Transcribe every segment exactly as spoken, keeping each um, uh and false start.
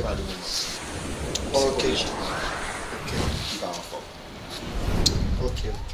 Pale moman. Ok. Ok. Li pa anfòm. Ok, ok.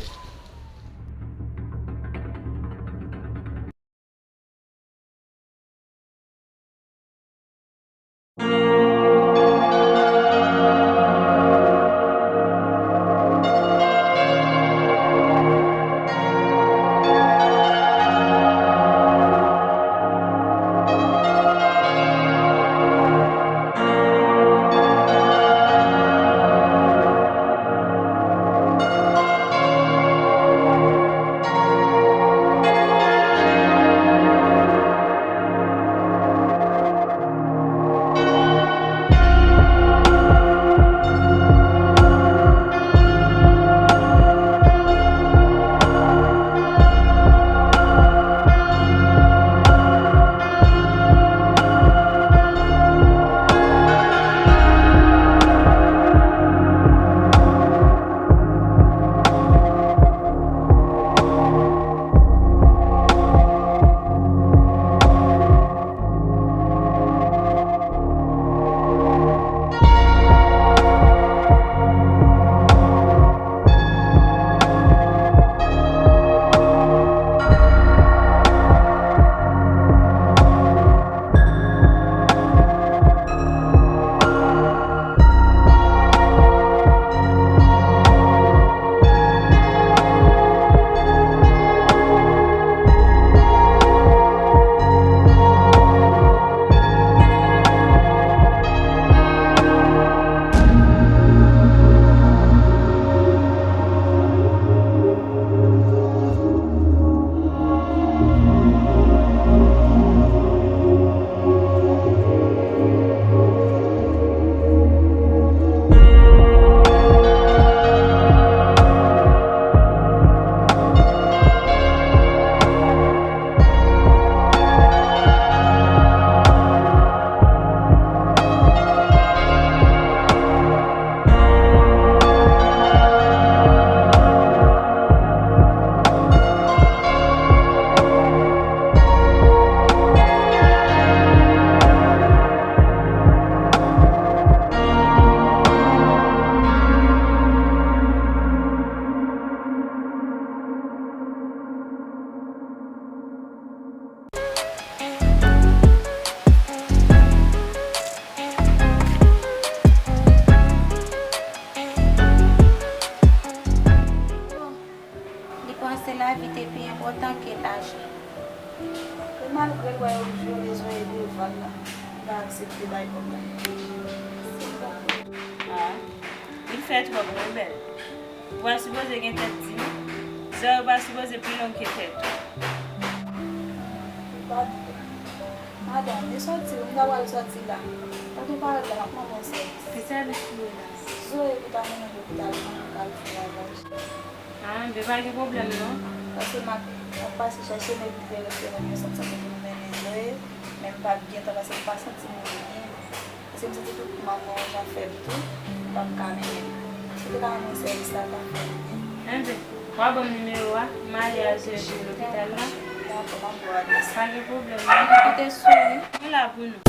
Li panse lavi te pi enpòtan ke lajan. E malgre l wè yo vyole Zoe devan l la, li pa aksepte bay kòb la. Ah, li fè twòp rebèl. Ou pa sipoze gen tèt di non. Zòrèy ou pa sipoze pi long ke tèt ou. Madanm, e sòti, m ta pral sòti la. Tankou parèt la, m ap mande yon sèvis. Ki sèvis pou ou la? Zoe pou ta mennen l lopital pou l al fè lavaj. Ah, enben pa gen pwoblèm non. Paske m ap, m ap pase chèche m epi m te rete nan yon sant sante pou nou mennen Zoe, men m pa t gentan paske m pa santi m byen. Paske m santi tout manman w jan fèb tou, m p ap ka mennen l. Si w te ka rann mwen sèvis la, l t ap fè m byen. Enben, w a ban m nimewo a, m ale a Zoe pou lopital la. Dakò, m ap ba w adrès. Pa gen pwoblèm non. Kite souri. Nou la pou nou.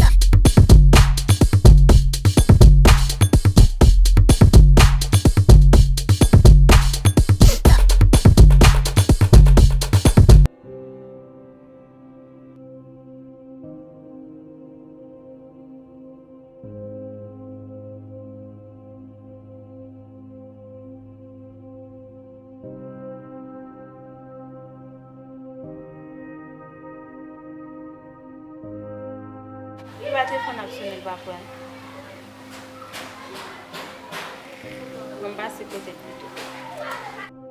Li pa te fon ap sonnen pa pran. Bon, m pase kote l pito.